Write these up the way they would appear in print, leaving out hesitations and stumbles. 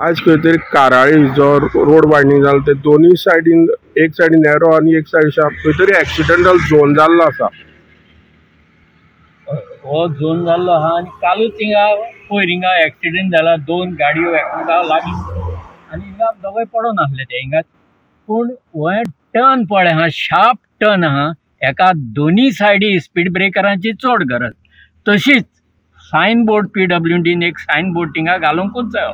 आज खंय तरी काराळी जो रोड वायडनींग जालो ते दोनूय सायडीन, एक सायडीन नॅरो आनी एक सायड शार्प, खंय तरी एक्सिडेंटल झोन जाल्लो आसा. हो झोन जाल्लो आहा आनी कालूच हिंगा पयर हिंगा एक्सिडेंट जाला, दोन गाडयो एकमेकाक लागली आनी हिंगा दोगांय पडोन आसले ते हिंगा. पूण हें टर्न पळय आहा, शार्प टर्न आहा, हेका दोनूय सायडी स्पीड ब्रेकरांची चड गरज. तशीच सायन बोर्ड PWDन एक सायन बोर्ड हिंगा घालूंकूच जायो,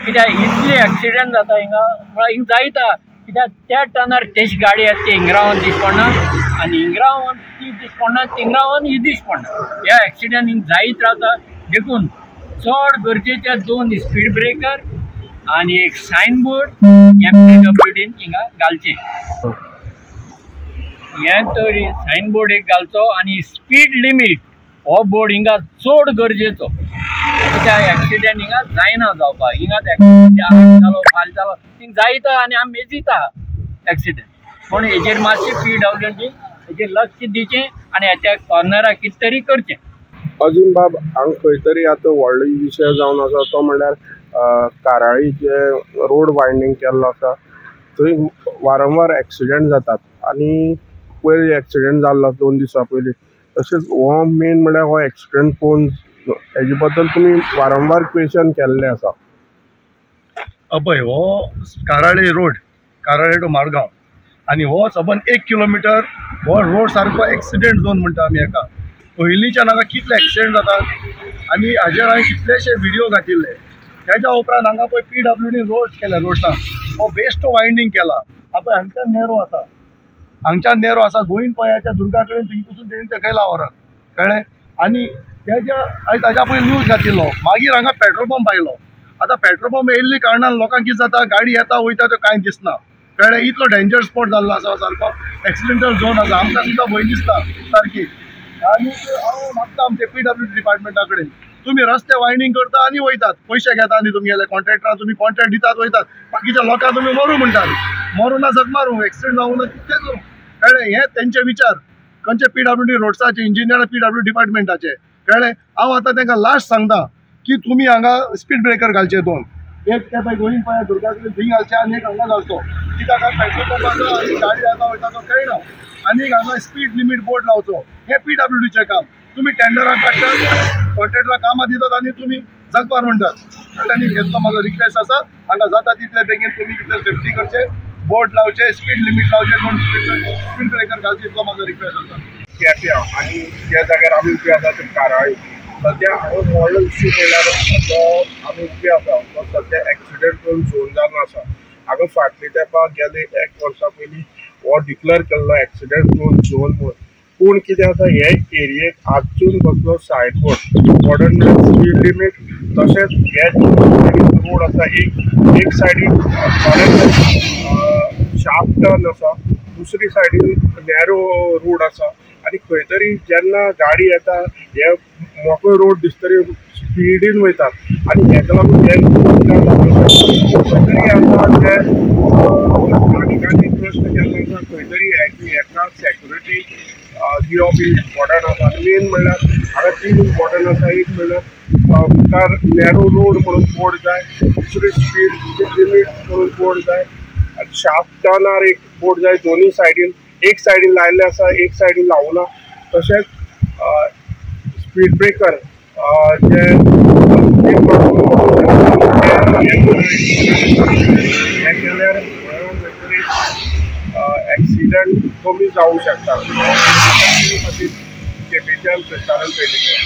कित्याक इतले एक्सिडेंट जाता हिंगा, म्हळ्यार हिंगा जायता. कित्याक त्या टर्नार तेशी गाडी आसा ती हिंगरावन दिस पडना आनी हिंगरावन ती दिस पडना, तिंगरावन ही दिस पडना. ह्या एक्सिडेंट हिंग जायत रावता. देखून चड गरजेचे दोन स्पीड ब्रेकर आनी एक सायन बोर्ड हें PWDन हिंगा घालचें. हें तर सायन बोर्ड एक घालचो आनी स्पीड लिमीट हो बोर्ड हिंगा चड गरजेचो, कित्याक एक्सिडेंट हिंगा जायना जावपाक. हिंगा एक्सिडेंट आज जालो फाल्यां जालो हिंगा जायता आनी आमी मेजिता एक्सिडेंट. पूण हेजेर मातशें PWD हेजेर लक्ष दिवचें आनी हेच्या कॉर्नराक कितें तरी करचें. अजून बाब हांगा खंय तरी आतां व्हडलो विशय जावन आसा तो म्हणल्यार काराळी जे रोड वायडनींग केल्लो आसा थंय वारंवार एक्सिडेंट जातात आनी पयर एक्सिडेंट जाल्लो 2 दिसां पयलीं. तशेंच हो मेन म्हणल्यार हो एक्सिडेंट कोण हेजे बद्दल तुमी वारंवार क्वेश्चन केल्लें आसा. पळय हो काराळे रोड, काराळे टू मारगांव, आनी हो सबंद 1 किलोमिटर हो रोड सारको एक्सिडेंट झोन म्हणटा आमी हेका. पयलींच्यान हांगा कितले एक्सिडेंट जातात आनी हाजेर हांवें कितलेशे व्हिडियो घातिल्ले. तेज्या उपरांत हांगा पळय PWD road केल्या, रोड्सान हो बेस्ट वायंडींग केला. पळय हांगच्यान नॅरो आसा, हांगच्यान नॅरो आसा, गोविंद पयाच्या दुर्गा कडेन थंय पसून तेणी तेकयला व्हरत, कळ्ळें. आनी तेज्या ताज्या पयलीं न्यूज घातिल्लो. मागीर हांगा पेट्रोल पंप आयलो. आतां पेट्रोल पंप येयल्ले कारणान लोकांक कितें जाता, गाडी येता वयता त्यो कांय दिसना, कळ्ळें. इतलो डेंजर स्पॉट जाल्लो आसा, सारको एक्सिडेंटल झोन आसा, आमकां सुद्दां भंय दिसता सारकी. आनी हांव मागता आमचे PWD डिपार्टमेंटा कडेन, तुमी रस्ते वायंडींग करता आनी वयतात, पयशे घेता आनी तुमगेले कॉन्ट्रॅक्टरां तुमी कॉन्ट्रॅक्ट दितात वयतात, बाकीच्या लोकांक तुमी मरूं म्हणटात, मरूं ना जग मारूं, एक्सिडेंट जावं ना कितें करूं, कळ्ळें. हें तेंचे विचार खंयचे PWD रोड्साचे इंजिनियर PWD डिपार्टमेंटाचे, कळ्ळें. हांव आतां तांकां लास्ट सांगता की तुमी हांगा स्पीड ब्रेकर घालचे दोन, एक ते पळय गोविंद पया दुर्गा कडेन थंय घालचे आनी एक हांगा घालचो, कित्याक पेट्रोल पंप आसा आनी गाडी येता वयता तो कळना. आनी हांगा स्पीड लिमीट बोर्ड लावचो, हें PWDचें काम. तुमी टेंडरां काडटात, कॉन्ट्रॅक्टरां कामां दितात आनी तुमी जगपार म्हणटात. आनी हेचो म्हाजो रिक्वेस्ट आसा, हांगा जाता तितले बेगीन तुमी कितें सेफ्टी करचें, बोर्ड लावचे, स्पीड लिमीट लावचे, दोन स्पीड ब्रेकर घालचे, इतलो म्हाजो रिक्वेस्ट आसा. केप्यां आनी ज्या जाग्यार आमी उबे आसा ते काराळी सद्या हांगा व्हडलो इश्यू म्हणल्यार जो आमी उबे आसा तो सद्या एक्सिडेंट प्रोन झोन जावन आसा. हांगा फाटले तेंपा गेले 1 वर्सा पयलीं हो डिक्लेर केल्लो एक्सिडेंट प्रोन झोन म्हणून, पूण कितें आसा हे एरियेक आजून कसलो sign board modern speed limit तशेंच हे रोड आसा एक सायडीन शार्प टर्न आसा, दुसरी सायडीन नॅरो रोड आसा आनी खंय तरी जेन्ना गाडी येता हे मोकळो रोड दिसतरी स्पिडीन वयतात आनी हेका लागून हे खंय तरी आतां ते नागरिकांनी प्रश्न केल्लो आसा खंय तरी हेका सेक्युरिटी दिवप इम्पॉर्टंट आसा. आनी मेन म्हणल्यार हांगा 3 इम्पॉर्टंट आसा, एक म्हणल्यार मुखार नॅरो रोड म्हणून बोर्ड जाय, दुसरी स्पीड लिमीट म्हणून बोर्ड जाय, आनी शार्प टर्नार एक बोर्ड जाय. दोनूय सायडीन, एक सायडीन लायिल्लें आसा, एक सायडीन लावना. तशेंच स्पीड ब्रेकर जे हे केल्यार एक्सिडंट कमी जावंक शकता. केपेंच्यान प्रचारण केलें.